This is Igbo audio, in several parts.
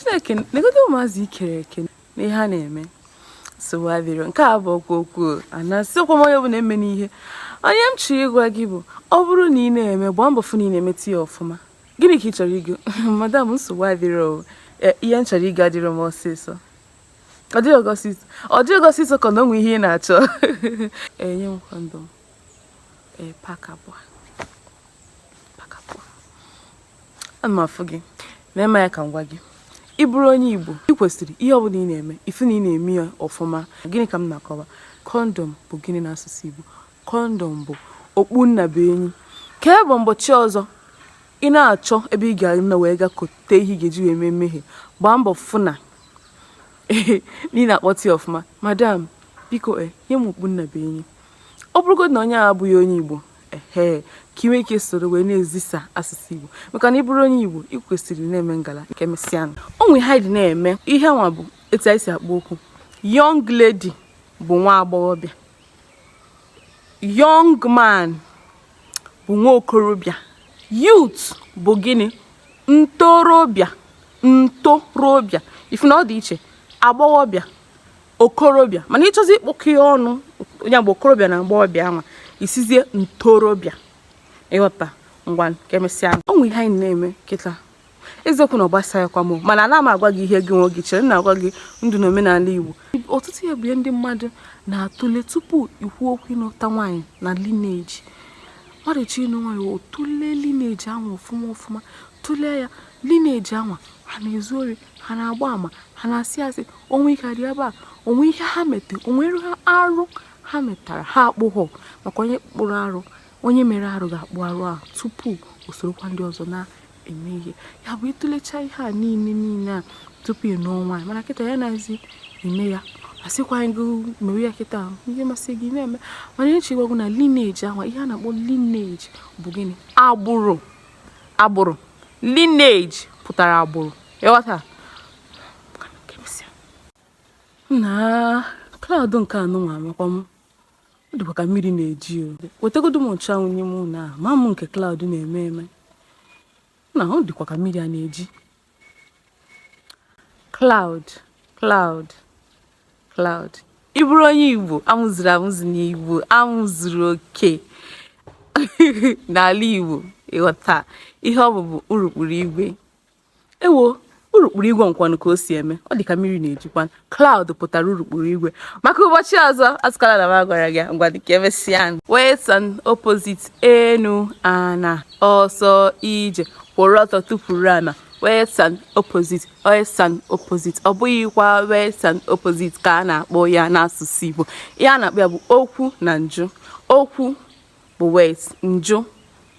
Chineke, negodo ụmụazị i kere eke na ihe ha na-eme. Nsogbu adịrọ. Nke a bụ okwu okwu ana sịkwa m onye ọbụla eme n'ihe. Onye m chọrọ ịgwa gị bụ, ọ bụrụ na ị na-eme, gbaa mbọ fụ na ị na-emetụ ya ọfụma. Gịnị ka ị chọrọ igo? Madam, nsogbu adịrọ o. Ihe m chọrọ igo adịrọ m ọsịsọ. Ọ dịrọ gị ọsịsọ, ọ dịrọ gị ọsịsọ ka na o nwee ihe ị na-achọ. Enye m condom, ee, pack 2, pack 2. Ana m afụ gị na-eme ya ka m gwa gị, ị bụrụ onye Igbo, ị kwesịrị ihe ọbụla ị na-eme, ifu na ị na-eme ya ọfụma. Gịnị ka m na-akọwa? Condom bụ gịnị n'asụsụ Igbo? Condom bụ okpu nna bụ enyi. Ka bụ mbọchị ọzọ ị na-achọ ebe ị ga-eme wee ga kote ihe ị ga-eji wee mee mmehie, gbaa mbọ fụ na ị na-akpọta ya ọfụma. Madam, biko, nye m okpu nna bụ enyi. Ọ bụrụgodị na onye a abụghị onye Igbo, ehe, ka ị nwee ike soro wee na-ezisa asụsụ Igbo, maka na ị bụrụ onye Igbo, ị kwesịrị na-eme ngala. Nke emesịa, o nwere ihe anyị dị na-eme. Ihe nwa bụ etu anyị si akpọ okwu. Young lady bụ nwa agbọghọbịa, young man bụ nwa okorobịa, youth bụ gịnị? Ntorobịa. Ntorobịa, ifu na ọ dị iche, agbọghọbịa, okorobịa. Mana ịchọzi ịkpọkọ ya ọnụ, onye bụ okorobịa na agbọghọbịa anwa, isizie ntorobịa. Ịghọta? Ngwa, ka emesịa. O nwere ihe anyị na-eme kịta. Eziokwu na ọ gbasara m, mana ana m agwa gị ihe gị nwe gị chere m na-agwa gị. Ndụ na omenala Igbo, ọtụtụ ihe bụ ihe ndị mmadụ na-atụle tupu ikwu okwu ịnụta nwaanyị na lineage. Mmadụ chọọ ịnụ nwaanyị, o tụlee lineage ahụ ọfụma ọfụma, tụlee ya, lineage ahụ, ha na-ezu ori, ha na-agba ama, ha na-asị asị, onwe ike dị ebe a, onwe ihe ha mete, onwere ha arụ ha metara, ha akpụghọ. Maka onye kpụrụ arụ, onye mere arụ ga-akpụ arụ ahụ tupu o sorokwa ndị ọzọ na-eme ihe. Ya bụ, ịtụlecha ihe a niile niile a tupu ị nụọ nwaanyị. Mana kịta ya nazi eme ya, asịkwa anyị gị mewe ya kịta, ihe masị gị na-eme. Mana ihe chigwagwu na lineage ahụ, ihe a na-akpọ lineage bụ gịnị? Agbụrụ. Agbụrụ, lineage pụtara agbụrụ. Ịghọta na cloud nke anụnwa amakwa m, ọ dịkwa ka mmiri na-eji o. Wetagodo m nchụanwụ n'ime ụlọ a, ma m nke cloud na-eme eme na ọ dịkwa ka mmiri a na-eji. Cloud, cloud, cloud. Ị bụrụ onye Igbo amụzuru amụzụ n'Igbo, amụzuru oke n'ala Igbo, ịghọta ihe ọ bụ bụ urukpuru igwe. Ewo, urukpuru igwe nkwanụ ka o si eme, ọ dị ka mmiri na-ejikwa. Cloud pụtara urukpuru igwe. Maka ụbọchị ọzọ, asịkwala na m agwara gị. Ngwa, dịka emesịa. Words and opposite: enu, ana, ọsọ, ije, kwụrụ ọtọ, tụpụrụ ana. Words and opposite, words and opposite. Ọ bụghịkwa words and opposite ka a na-akpọ ya n'asụsụ Igbo. Ihe a na-akpọ ya bụ okwu na njụ. Okwu bụ words, njụ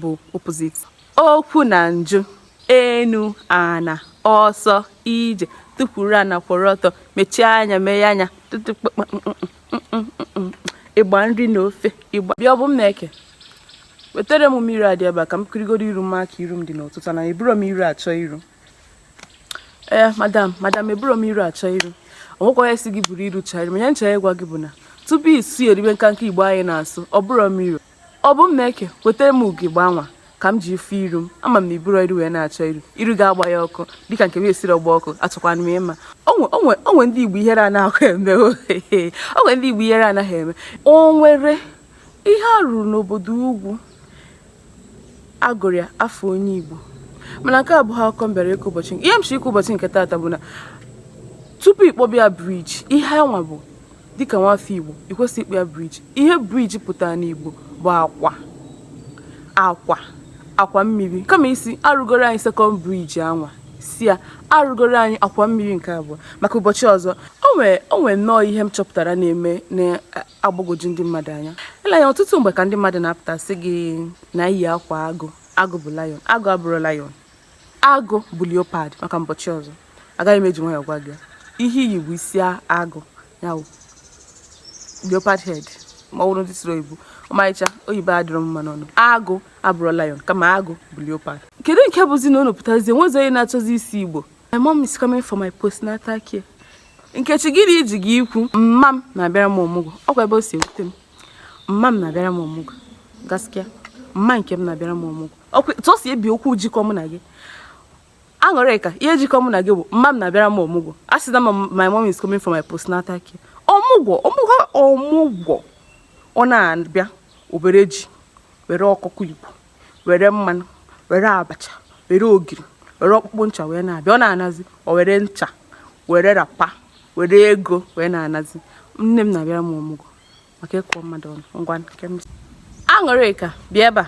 bụ opposite. Okwu na njụ: enu, ana, ọsọ, ije, tụpụrụ ana, kwụrụ ọtọ, mechie anya, meghe anya, tutu, ịgba nri na ofe ịgba. Bịa, ọ bụ m na-eke. Wetara m mmiri a dị ebe a ka m kirigodo iru m, aka iru m dị n'ụtụtụ na eburo m iru achọ iru. Ee, madam, madam, eburo m iru achọ iru. Onwekwa onye si gị buru iru chọọ iru. Mana nchọrọ ịgwa gị bụ na tupu isi eribe nkanka Igbo anyị na-asụ, ọ bụrụ m iru, ọ bụ m na-eke. Wetara m ugegbe anwa ka m ji fụ iru m. Ama m na iburu iru wee na-achọ iru, iru ga-agba ya ọkụ dịka nke m esiri ọgba ọkụ. Achọkwana m ịma onwe ndị Igbo ihere anaghị eme. Onwe ndị Igbo ihere anaghị eme. O nwere ihe a rụrụ n'obodo ugwu agụrụ ya afọ onye Igbo. Mana nke a bụ ha akụkọ m bịara ịkụ ụbọchị. Ihe m chọrọ ikwu ụbọchị nke taata bụ na tupu ịkpọba ya bridge, ihe anwa bụ dịka nwafọ Igbo, ị kwesịrị ịkpọ ya bridge. Ihe bridge pụtara n'Igbo bụ akwa, akwa, akwa mmiri. Kama isi arụgoro anyị second bridge anwa, si ya arụgoro anyị akwa mmiri nke abụọ. Maka ụbọchị ọzọ, o nwee nnọọ ihe m chọpụtara na-eme na-agbagwoju ndị mmadụ anya. Ele anya, ọtụtụ mgbe ka ndị mmadụ na-apụta sị gị na iyi akwa agụ, agụ bụ lion. Agụ abụrụ lion, agụ bụ leopard. Maka ụbọchị ọzọ, agaghị m eji nwayọọ gwa gị ihe iyi bụ isi agụ, ya bụ leopard head. Ma ọ bụrụ ndị sịrị oyibo ọmarịcha oyibo adịrọ mma n'ọnụ, agụ abụrụ lion, kama agụ bụ leopard. Kedu nke bụzi na unu pụtazie, nwezi onye na-achọzi isi Igbo? My mom is coming for my postnatal care. Nkechi, gịnị iji gị ikwu? Mma m na-abịara m ọmụgwọ. Ọkwa ebe o si ewute m, mma m na-abịara m ọmụgwọ. Gaskiya, mma nke m na-abịara m ọmụgwọ. Ọkwa etu o si ebi okwu jikọ mụ na gị. Aṅụrịka, ihe jikọ mụ na gị bụ mma m na-abịara m ọmụgwọ. A sị na my mom is coming for my postnatal care. Ọmụgwọ, ọmụgwọ, ọmụgwọ. Ọ na-abịa obere ji, were ọkụkọ Igbo, were mmanụ, were abacha, were ogiri, were ọkpụkpụ ncha wee na-abịa. Ọ na-anazi, o were ncha, were wrapper, were ego wee na-anazi. Nne m na-abịara m ọmụgwọ maka ịkọ mmadụ ọnụ. Ngwa nke m. Aṅụrịka, bịa ebe a.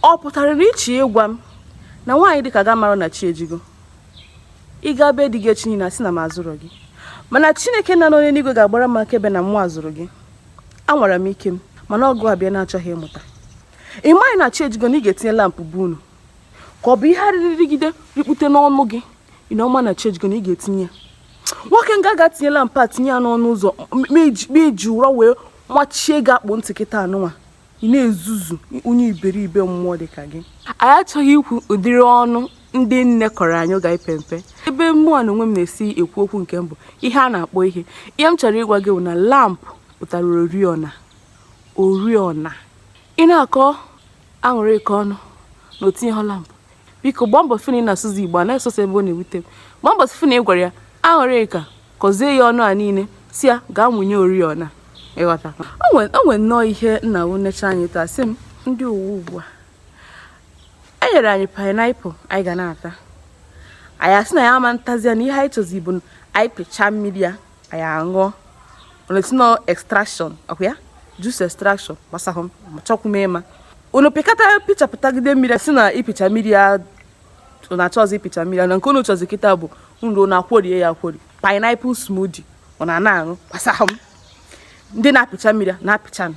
Ọ pụtara na iche ịgwa m na nwaanyị dịka ga mara na chi ejigo, ị gaa be di gị echi niile asị na m azụrụ gị, mana Chineke na n'onye n'igwe ga-agbara m akaebe na mụ azụrụ gị. Anwara m ike m, mana ọgụ abịa na-achọghị ịmụta. Ị maghị na chi ejigo na ị ga-etinye lampụ bụ unu ka ọ bụ ihe arịrịgide rikpute n'ọnụ gị. Ị na ọma na chi ejigo na ị ga-etinye ya. Nwoke nga ga-atinye lampụ a, tinye ya n'ọnụ ụzọ, ma iji ụrọ wee machie gị akpụ ntị kịta anụnwa. Ị na-ezuzu onye iberibe mmụọ dịka gị. Anyị achọghị ikwu ụdịrị ọnụ ndị nne kọrọ anyị oge anyị pe mpe. Ebe mmụọ na onwe m na-esi ekwu okwu nke mbụ, ihe a na-akpọ ihe m chọrọ ịgwa gị bụ na lamp pụtara oriọna. Oriọna. Ị na-akọ Aṅụrịka ọnụ na o tinyeghọ lampụ. Biko gbaa mbọ fụ na ị na-asụzi Igbo a na-esọsọ ebe ọ na-ewute m. Gbaa mbọ fụ na ị gwara ya, Aṅụrịka, kọzie ya ọnụ a niile, si ya gaa mụnye oriọna. Ịghọta? O nwere nnọọ ihe nna m necha anyị taa sị m ndị ụwa ugbu a e nyere anyị pineapple anyị ga na-ata. Anyị asị na ya ama ntazi ya, na ihe anyị chọzi bụ anyị pịchaa mmiri ya anyị aṅụọ. Ọ na-esi na extraction ọkwa ya, juice extraction gbasahụ m ma chọkwu m ịma. Unu pịkata pịchapụtagide mmiri, si na ịpịcha mmiri ya na-achọ ọzọ ịpịcha mmiri ya, na nke unu chọzi kịta bụ nru na akwọrie ya akwọri, pineapple smoothie ọ na-ana aṅụ. Gbasahụ m. Ndị na-apịcha mmiri na-apịcha,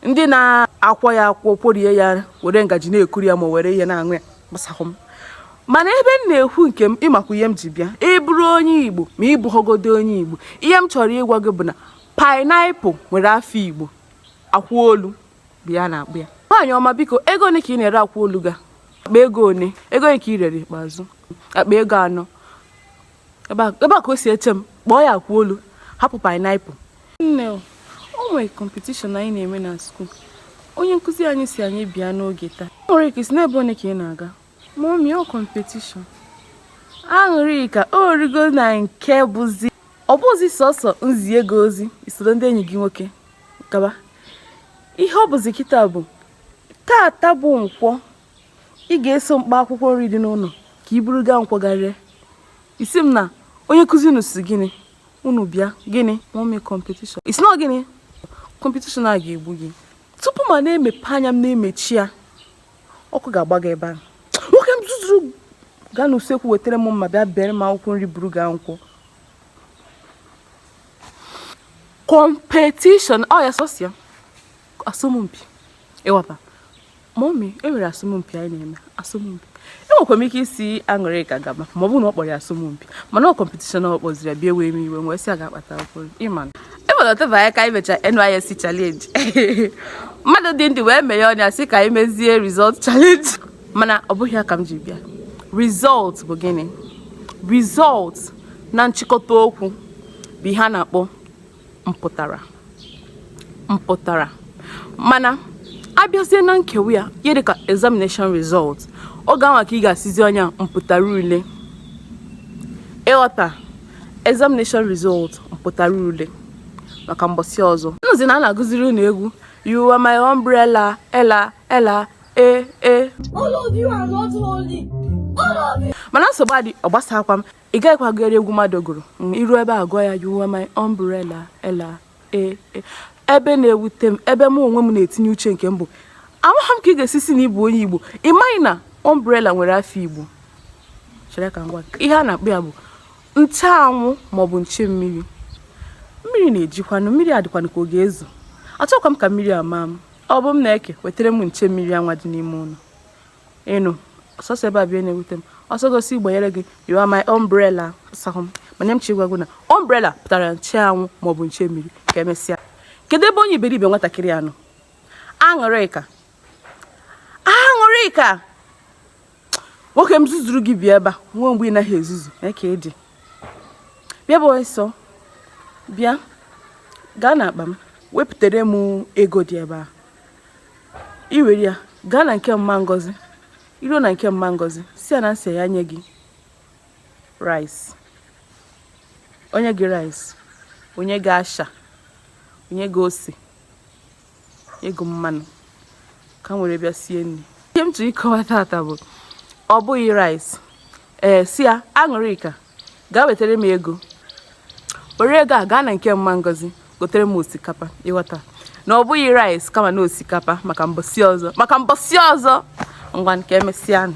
ndị na-akwọ ya akwọ kworie ya, were ngaji na-ekuri ya ma were ihe na-aṅụ ya. Gbasahụ m. Mana ebe m na-ekwu nke m, ịmakwa ihe m ji bịa. Ị bụrụ onye Igbo ma ị bụghọgodo onye Igbo, ihe m chọrọ ịgwa gị bụ na pineapple nwere afọ Igbo. Akwụ olu bụ ya na-akpụ ya. Nwaanyị ọma, biko, ego one ka ị na-ere akwụ olu ga? Akpa ego one? Ego one ka ị rere ikpeazụ? Akpa ego anọ. Ebe a ka o si eche m kpọọ ya akwụ olu, hapụ pineapple. Nne, o nwere competition anyị na-eme na school. Onye nkụzi anyị si anyị bịa n'oge taa. Nwere ike isi n'ebe one ka ị na-aga? Mommy, ọ competition. Aṅụrịka, o rigo na nke bụzi ọ bụzi sọsọ nzi ego ozi isoro ndị enyi gị nwoke gaba. Ihe ọ bụzi kịta bụ tata bụ nkwọ. Ị ga-eso mkpa akwụkwọ nri dị n'ụlọ ka i buru gaa nkwọ ga ree. Isi m na onye nkụzi unu si gịnị? Unu bịa gịnị? Mommy, competition. Isi na gịnị? Competition a ga-egbu gị. Tupu ma na-emepe anya m na-emechi ya, ọkụ ga-agba gị ebe ahụ. Nwoke m zuzuru, gaa n'usekwu wetara m mma, bịa bere m akwụkwọ nri buru gaa nkwọ. Competition ọ ya sọsịa asọmpi. Ịghọta? Mommy, e nwere asọmpi anyị na-eme. Asọmpi. Enwekwara m ike isi Aṅụrịka gaba ma ọ bụrụ na ọ kpọrọ ya asọmpi, mana ọ competition ọ kpọziri ya bịa wee m iwe wee sị a ga-akpata akwụkwọ nri. Ịma ịmana otebe anya ka anyị mechara NYSC challenge, mmadụ dị ndụ wee meghe ọnya sị ka anyị mezie result challenge, mana ọ bụghị ya ka m ji bịa. Result bụ gịnị? Result na nchịkọta okwu bụ ihe a na-akpọ mpụtara. Mpụtara. Mana abịazie na nkewa ya, ihe dịka examination result, oge ahụ ka ị ga-asịzi onye mpụtara ule. Ịghọta? Examination result, mpụtara ule maka mbọsị ọzọ. Nụzi na a na-agụziri unu egwu "You are my umbrella, ella ella e e". All of you are not holy. All of you. Mana nsogbu adị, ọ gbasakwa m. Ị gaghịkwa agụgharị egwu mmadụ gụrụ. Iru ebe a gụọ ya "You are my umbrella, ella e e". Ebe na-ewute m, ebe mụ onwe m na-etinye uche nke m bụ, amaghị m ka ị ga-esi si na ịbụ onye Igbo, ị maghị na umbrella nwere afọ Igbo. Chere ka m gwa gị. Ihe a na-akpọ ya bụ ncheanwụ maọbụ nche mmiri. Mmiri na-ejikwanụ, mmiri adịkwanụ ka ọ ga-ezo. Achọkwa m ka mmiri ama m. Ọ bụ m na-eke wetara m nche mmiri anwa dị n'ime ụlọ. Ịnụ sọsọ ebe a bịa na-ewute m. Ọsọ gosi gbanyere gị "You are my umbrella" sahụ m. Mana m chi gwa gị na umbrella pụtara ncheanwụ maọbụ nche mmiri. Ka emesịa. Kedu ebe onye iberibe nwatakịrị a nọ? Aṅụrịka, Aṅụrịka, nwoke m zuzuru gị bịa ebe a. Nwe mgbe ị naghị ezuzu ka ị dị. Bịa bụ ọsọ bịa, gaa n'akpa m wepụtara m ego dị ebe a. I were ya gaa na nke mma Ngozi. I ruo na nke mma Ngozi, sị ya na m sị ya nye gị rice. O nye gị rice, o nye gị asha, o nye gị ose, nye gị mmanụ ka m were bịa sie nri. Ihe m chọrọ ịkọwa tata bụ ọ bụghị rice. Ee, sị ya Aṅụrịka, gaa wetara m ego, were ego a gaa na nke mma Ngozi gotere m osikapa. Ị ghọta na ọ bụghị rice kama na osikapa maka mbọsị ọzọ, maka mbọsị ọzọ. Ngwa, ka emesịa.